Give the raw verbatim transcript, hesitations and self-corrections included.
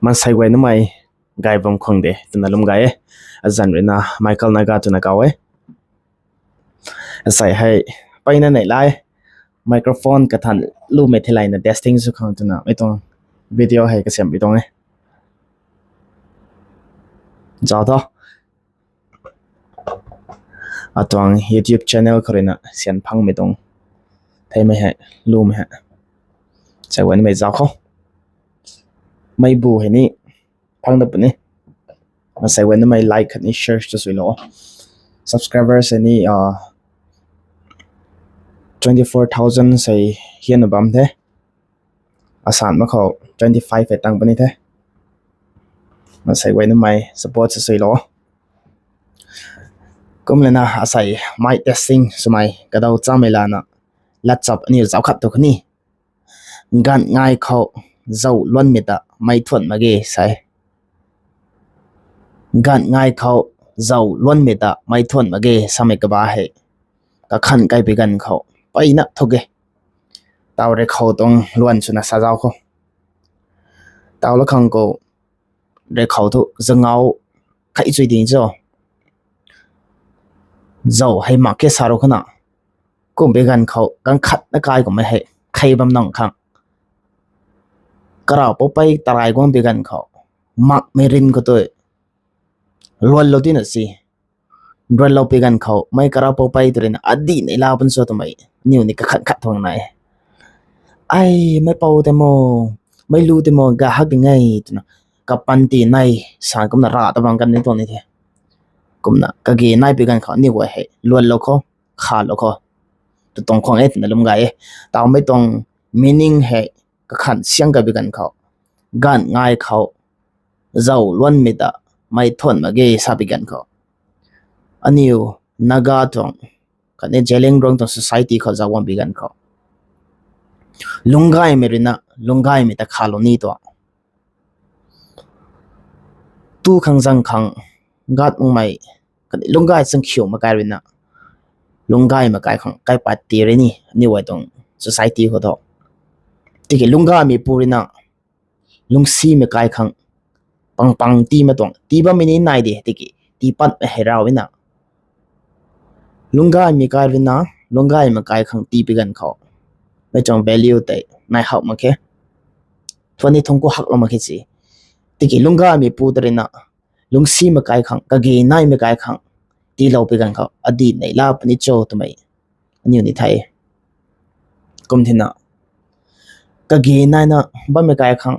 Maansei guay namei gay bam khang de twna lum gay e. Azanc ruina Michael Naga twna kaw e. Asei hei peyna neih lai microphone kathan lumei theilayna testing sw khang twna mei tuang video hei kasiampui tuang e. Zauc tho. Atuang YouTube channel khou ruina syan phangmei tuang theimei hei lumei hei. Asei guay namei zauc khou. Meibu hei ni phang da puni. Asei guay namei like khatni share ta suilou. Subscribers hei ni twenty four thousand sei hianna bam the. Asan mak khou twenty five hei tang puni the. Asei guay namei support sa suilou. Kumlana asei mic testing swmei kadaw chamei lana latchap aniu zauc khat tu khani. Ganv ngai khou zauc luanmei ta mei thuan mak ge sei. Ganv ngai khou zauc luanmei ta mei thuan mak ge samei kaba hei kakhan kaipui ganv khou peyna thuk e. Taw rui khou tuang luan swna sa zauc khou. Taw la khang khou rui khou thu zangau khai chui ding cho. Zauc hei mak ke sa ru khana. Kumpui ganv khou ganv khatna kai kummei hei khei bam nang khang. Karau poupei tarai guangpui ganv khou makmei rin khou tu luanlou tina si. Luanloupui ganv khou mei karau poupei tu ruina adih neihla pun cho twmei aniu ni kakhat khat tuang nai. Ai, mei pou tei mo, mei lu tei mo, ga hak ding e twna kapanty nai san kumna ra ta bang kan ni tuang ni the. Kumna kage naipui ganv khou aniu guay hei luanlou khou, khalou khou tu tuang khwang e twna lum gay e. Tawmei tuang meaning hei kakhan siang kaipui ganv khou, ganv ngai khou zauc luanmei ta mei thuan mak ge sapui ganv khou, aniu Naga tuang khatni Zeliangrong tuang society khou zauc guangpui ganv khou, lungcgaymei ruina lungcgaymei ta khalou ni tuang. Tu khang zang khang gat makmei khatni lungcgay changkhiu makai ruina lungcgaymei kai khang kaipat ti rui ni aniu guay tuang society khou tho. Tiki lungcgaymeipu ruina lungcsimei kai khang pangpang tii ma tuang tii bammei ni nai de tiki tii patmei hei rau ina. Lungcgaymei kai ruina lungcgaymei kai khang tiipui ganv khou mei tuang value tei nai hak mak khe. Thuan ni thungc ku haklou mak khe si. Tiki lungcgaymeipu ta ruina lungcsimei kai khang, kage naimei kai khang tiiloupui ganv khou adih neihla puni cho twmei aniu ni thei. Kum thina kage naina bammei kai khang